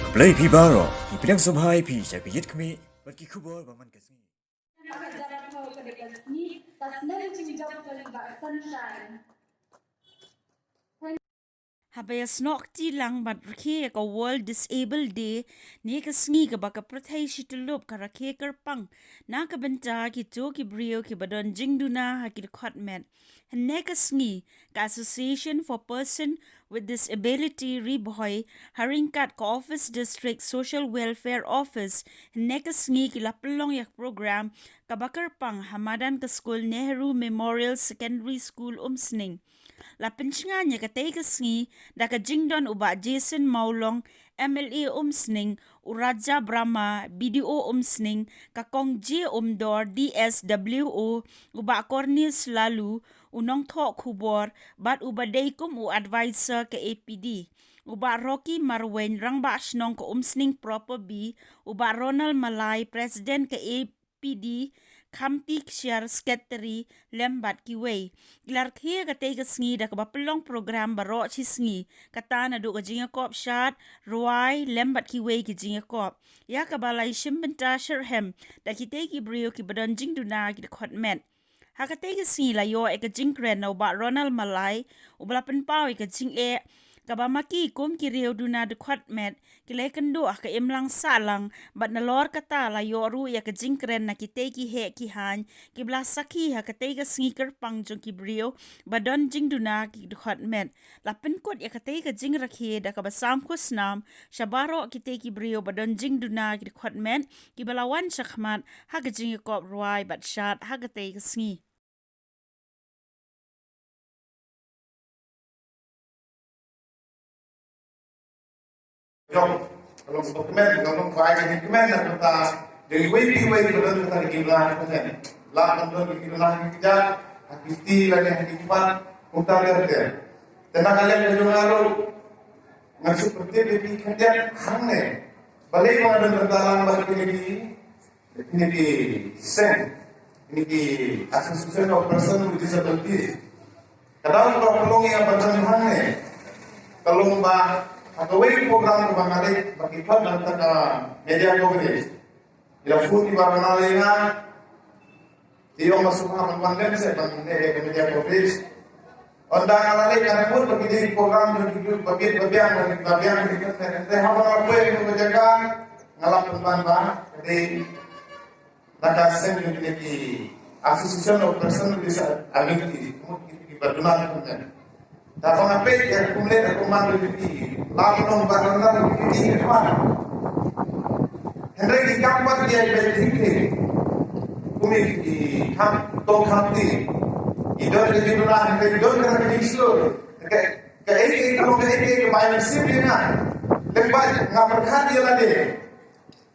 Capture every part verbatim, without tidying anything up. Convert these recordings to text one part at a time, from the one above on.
Blei phi baroh, ngi pdiang sngewbha ïa phi sha ka Ïit Khmih bad ki khubor ba man ka sngi. Haba ïasnoh kti lang bad rakhe ïa ka World Disabled Day, ne ka sngi kaba ka pyrthei shi tyllup ka rakhe kyrpang na ka bynta kito ki briew kiba don jingduna ha ki dkhot met. Hynne ka sngi, ka Association for Person with Disability Ri Bhoi, ha ryngkat ka Office District Social Welfare Office, hynne ka sngi ki la pynlong ïa ka program kaba kyrpang ha madan ka skul Nehru Memorial Secondary School Umsning. La pynshngaiñ ïa katei ka sngi da ka jingdon u Bah Jason Mawlong, M L A Umsning, u Raja Brahma, B D O Umsning, ka Kong J Umdor, D S W O, u Bah Cornelius Lalu, u nongthoh khubor, bad uba dei kum u advisor ka A P D, u Bah Rocky Marwein, Rangbah Shnong ka Umsning Proper B, u Bah Ronald Malai, President ka A P D Khamti Kshair, Secretary, lem bad kiwei. Ki la rakhe ïa katei ka sngi da kaba pynlong program baroh shi sngi, kata naduh ka jingïakop shad, rwai, lem bad kiwei ki jingïakop, ïa kaba la ïashim bynta shitrhem da kitei ki briew kiba don jingduna ki dkhot met. Ha katei ka sngi la ïoh ïa ka jingkren na u Bah Ronald Malai, uba la pynpaw ïa ka jingeh kaba ma ki kum ki riew duna dkhot met ki la ïakynduh ha ka imlang sahlang, bad nalor kata la ïoh ruh ïa ka jingkren na kitei ki heh ki haiñ kiba la sakhi ha katei ka sngi kyrpang jong ki briew ba don jingduna ki dkhot met. La pynkut ïa katei ka jingrakhe da kaba sam khusnam sha baroh kitei ki briew ba don jingduna ki dkhot met kiba la wan shakhmat ha ka jingïakop rwai bad shad ha katei ka sngi. Jong, ka long sbok kmen, ka long bai ka kmen na kata, dei wei pi wei ka don kata ka jingla ka kmen. La ka don ka jingla ka jingla, ha ki ti la ne ha ki pat, kumta ka ter. Te na ka lem ka jong nga ruh, nga shu pyrtip ïa ki khyndiat hangne. Balei ba nga don kata lang ba ki ne ki Kine ki seng, kine ki Association of Person with Disabilities. Ka daw kaba pynlong ïa ka ba don hangne, ka long ba ha kawei ka program kaba nga leit ba ki khot na ka bynta ka media coverage. Ïa phone ki ba nga leit nga, ki ong ba sngewbha ban wan lem seh ban leh ka media coverage. Ynda nga la leit ka report ba ki dei program ba ki dei ba ki ba biang ba ki ba biang ba ki ba biang. Te haba nga la poi ha ka jaka nga la pynban ba ka dei na ka seng jong kine ki Association of Person with Disability, mut ki ki ba duna ka kum ne. Te haba nga peit ïa ka kum ne ka kum man jong ki, la ka nong ba ka nong ki ki ki man. Hynrei ki kam pat ïa ki ba ki ki kum ki ki kam tong kam ti. Ki don ki duna hynrei ki don ka ki slow. Ka ka ei ka ei ka long ka ei ka ei ka bai mynsiem ïa nga. Lem ba nga pyrkhat ïa lade.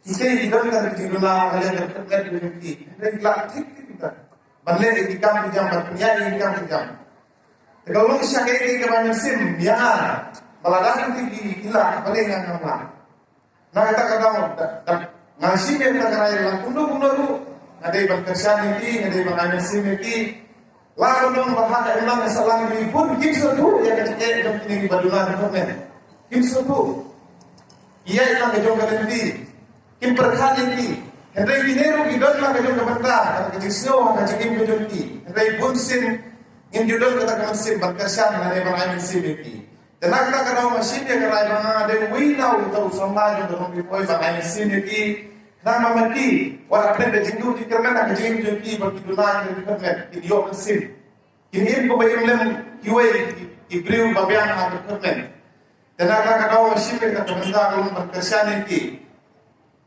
Kita ki don ka ki duna ka leng ka pyrkhat ïa ki. Hynrei ki la thik thik kita. Ban leh ïa ki kam ki jam ban pynïaid ïa ki kam ki jam. Te ka long sha ka ei ka ei ka bai mynsiem ïa nga. Ba lada ki ki ki la ba leh nga nga nga. Na kata ka daw da, da, nga shim ïa kata ka rai lang kumno kumno ruh. Nga dei ban kyrshan ïa ki, nga dei ban ai mynsiem ïa ki. La ka long ba ha ka imlang ka sahlang ki bun kim sngewthuh ïa ka jingeh jong kine ki ba duna dkhot met. Kim sngewthuh. Ïa imlang ka jong ka lynti. Kim pyrkhat ïa ki. Hynrei kine ruh ki don la ka jong ka bynta, ka jingsngew, ka jingim ka jong ki. Hynrei bun sien ngim ju don kata ka mynsiem ban kyrshan lane ban ai mynsiem ïa ki. Te na kata ka daw nga shim ïa ka rai ba nga dei uwei na uta u samla jong ka Nongri Poi ba nga ai mynsiem ïa ki. Khnang ba ma ki wat hapdeng ka jingduh jingkyrmen ha ka jingim jong ki ba ki duna ki dkhot met kin ïoh mynsiem. Kin im kumba im lem kiwei ki, ki briew ba biang ha ka dkhot met. Te na kata ka daw nga shim ïa ka bynta ka long ban kyrshan ïa ki.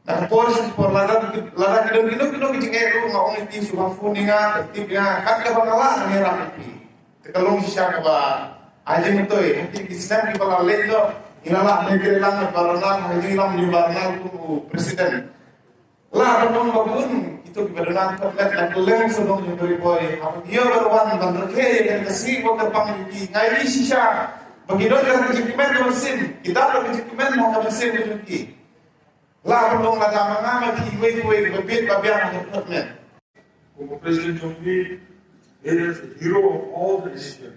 Na ka por sha ka por lada, lada ki don kino kino ki jingeh ruh nga ong ïa ki shu phone ïa nga, tip ïa nga, kat kaba nga lah ngan ïarap ïa ki. Te ka long shisha kaba ai jingmyntoi, ha ki snem kiba la leit noh, ngi la lah ban kren lang bad Bah Ronald, ha ka jingïalam jong Bah Ronald kum u president. Lah ban ong ba bun kito kiba don nang pat na kylleng shnong jong Ri Bhoi, haba ki ïoh ban wan ban rakhe ïa ka sngi ba kyrpang ïa ki, nga ïohi shisha ba ki don ka jingkmen ka mynsiem, ki don ka jingkmen ha ka mynsiem jong ki. Lah ban long lada ma nga ma phi, wei wei ba bit ba biang ha ka dkhot met. Former President Chongri, he is the hero of all the Asian.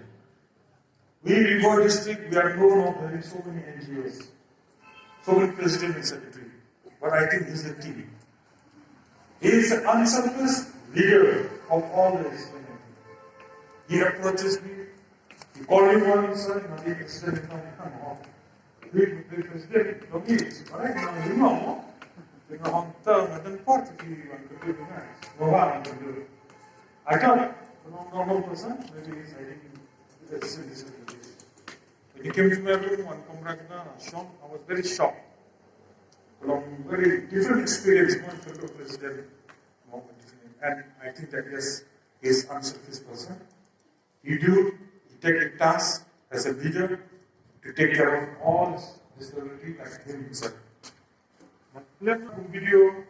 We, Ri Bhoi District, we are known of having so many N G Os. So many president and secretary, but I think he's the king. He is the unselfish leader of all the Islamic. He approaches me, he called me one, sir, my president, I thought, you know, normal person, maybe he's hiding the citizen. When he came to my room, one comrade, I was very shocked. From very different experience, one federal president, and I think that yes, he is unselfish person. He do, he take the task as a leader to take care of all disability like him himself. Let video,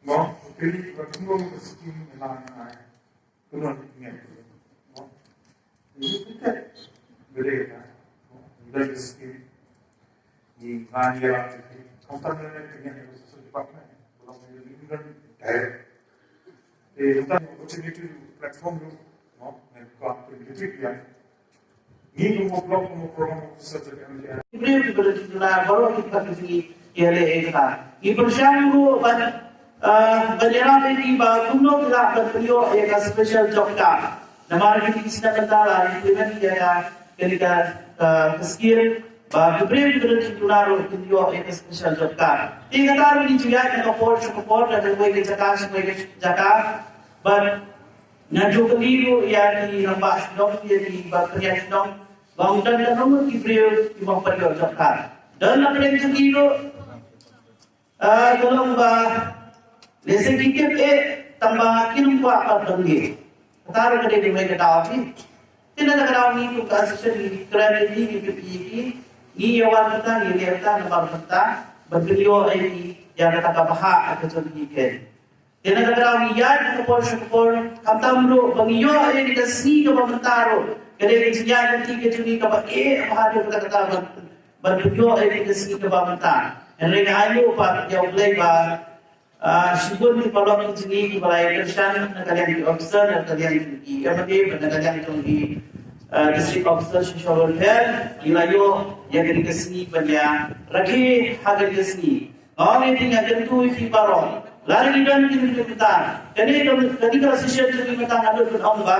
no, okay, but no, the scheme and I, I, you know, yeah, no. You take that, the data, no, the scheme. Ni ngani ya, kau tak nak kena social department, kalau ni direct. Eh, tentang opportunity platform tu, no, and kau opportunity dia. Ni tu mau blog, mau program, mau search, M D R. Ibrahim boleh kita baru kita pergi ia le eka. Ibrahim tu ban, ah, ban ïarap ïa ki ba kumno ki lah ban pynïoh ïa ka special job card. Namar ki dei ki sdang bynta la implement ïa ka, kane ka, ah, ka scheme ba ki briew ki briew ki duna ruh kin ïoh ïa ka special job card. Te kata ruh ngi ju ïaid na ka por sha ka por, na kawei ka jaka sha kawei ka jaka. Bad nga ju kylli ruh ïa ki rangbah shnong, ïa ki ba pynïaid shnong, ba ym don katno ngut ki briew ki bym pat ïoh job card. Don na pdeng jong ki ruh, ah, ka long ba lehse ki kit eh tang ba kin ym kwah pat don ngi. Kata ruh ka dei kawei ka daw hi. Te na ka daw ngi kum ka association ngi kren ïa ki, ngi kit ïa ki, ngi ïa wan mynta, ngi leh mynta, namar mynta ban pynïoh ïa ki ïa kata ka bhah ka jong ki keiñ. Te na ka daw ngi ïaid na ka por sha ka por, khamtam ruh ba ngi ïoh ïa ka sngi kaba mynta ruh, ka dei ka jingïaid lynti ka jong ngi kaba eh bha haduh katta katta ban, ban pynïoh ïa ka sngi kaba mynta. Hynrei nga ainguh pat ïa U Blei ba, ah, shibun ki paralok ki jong ngi kiba la ïa kyrshan na ka liang ki officer, na ka liang ki M L A, na ka liang jong ki, ah, district officer social welfare, ngi la ïoh ïa kane ka sngi ban ïa rakhe ha kane ka sngi. Nga ong ïa phi, nga kyntu ïa phi baroh, lada ngi don kine ki bynta, kane ka, kane ka session jong ngi mynta nga nud ban ong ba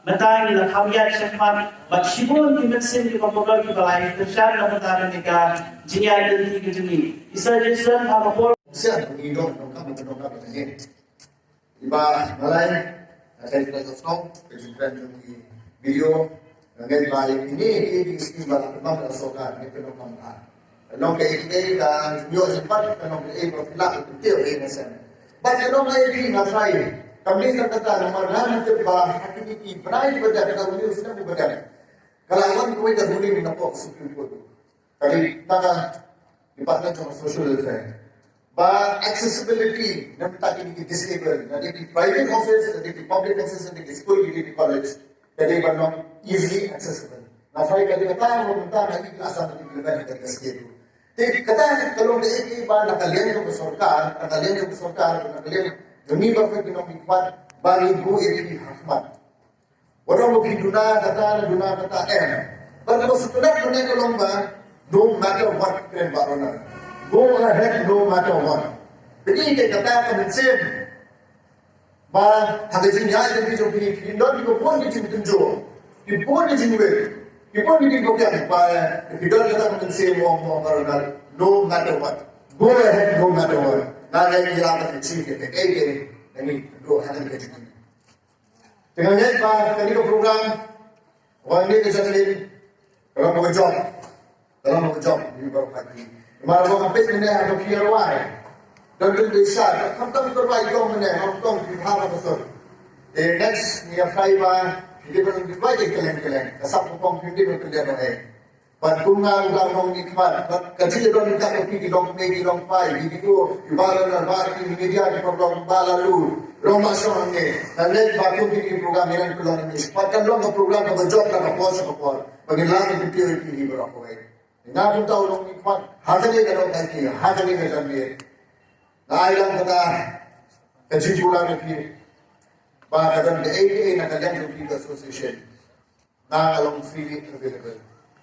mynta ngi la kham ïaid shakhmat, bad shibun ki mynsiem kiba kordor kiba la ïa kyrshan na ka bynta kane ka jingïaid lynti ka jong ngi. Ki suggestion ha ka por. Shisha ngi don, don kam, don kam, don kam. Iba malai, na ka ri ka shnong, ka jingkren jong ki B D O, nga ngeit ba ïa kine ki scheme ba la pynbna da ka sorkar, ngi pyndonkam bha. Ka long kaei kaei ka jingïoh jingpait, ka long kaei ba phi lah ban tip ïa ka seng. Bad ka long kaei phi nga try. Kam dei tang kata, namar nga tip ba ha kine ki bnai kiba dep, ka long u snem uba dep, ka la wan kawei ka ruling na ka Supreme Court. Ka dei na ka Department of Social Welfare. Ba accessibility na bynta kine ki disabled, na dei ki private office, na dei ki public office, na dei ki school, na dei ki college, ka dei ban long easily accessible. Nga try ka dei kata, na bynta na ki class, na ki level, na ki schedule. Te kata ka long kaei kaei ba na ka liang jong ka sorkar, na ka liang jong ka sorkar, na ka liang jong ngi baroh ki nongmihkhmat, ba ngi buh ïa ki ha khmat. Wat ong ba phi duna kata, duna kata, em. Bad kaba sngewtynnat mynne ka long ba, no matter what, kren Bah Ronald, go ahead no matter what. Phi dei kata ka mynsiem ba ha ka jingïaid lynti jong phi, phi don kiba bun ki jingtynjuh, ki bun ki jingwit, ki bun ki jingkopiang, ba phi don kata ka mynsiem, ong, ong Bah Ronald, no matter what, go ahead no matter what. Nga ngeit ngi lah ban achieve ïa kaei kaei, ngi dei ha kane ka jingim. Te nga ngeit ba kane ka program, wan ne ka janglin, ka long kaba jop, ka long kaba jop, ni ba ka ni. Namar ba nga peit mynne ha ka P R Y, don don dei sha, khamtam ka rwai tong mynne, ngam tong ki bha ka sor. Te next, ngi ïa try ba, ngi dei ban rwai dei kylleng kylleng, ka sap ka pong, ngi dei ban kylleng noh eh. Bad kum nga u dang nongmihkhmat, bad ka jingïadon kata ka phi ki longkmie ki longkpai, ki video, ki ba la na ba ki media ki pynlong ba la lu, long ma shong hangne. Nga ngeit ba kum kine ki program ngi nang pynlong ngi. Bad kan long ka program kaba jop na ka por sha ka por. Ba ngin lah ban kyntiew ïa phi baroh kawei. Nga kumta u nongmihkhmat, ha kane ka dong ka ki, ha kane ka janmiet. Nga ai lang kata ka jingkular ïa phi. Ba ka don kaei kaei na ka liang jong phi ka association. Nga, nga long freely available.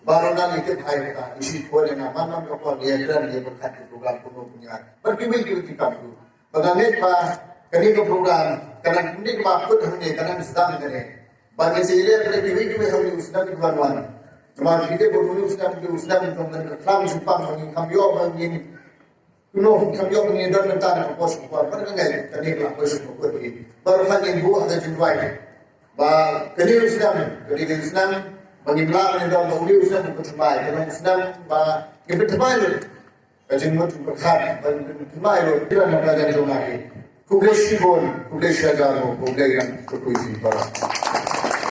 Baroh nang ïa tip hai kata, i shi khun ïa nga man man ka por ïa kren ïa pyrkhat ïa program kumno kumne. Bad kiwei kiwei ki kam tu. Ba nga ngeit ba kane ka program ka nang kumne kaba kut hangne, ka nang sdang kane. Ba ngi sa ïaleh bad kiwei kiwei hangne u snem ki wan wan. Namar ki dei ba une u snem, une u snem jong kane ka khlam jingpang ba ngin kham ïoh ba ngin Kumno, kam ïoh ngin don mynta na ka por sha ka por, ba nga ngeit kane ka la poi sha ka por. Baroh kane ngin buh ha ka jingduwai ba kane u snem, kane ka snem ba ngin lah ngin don, ba une u snem u pynthymmai, kane u snem ba ngin pynthymmai lut ka jingmut jingpyrkhat, ba ngin pynthymmai lut. Khublei shibun, khublei shihajar, khublei ïa phi baroh.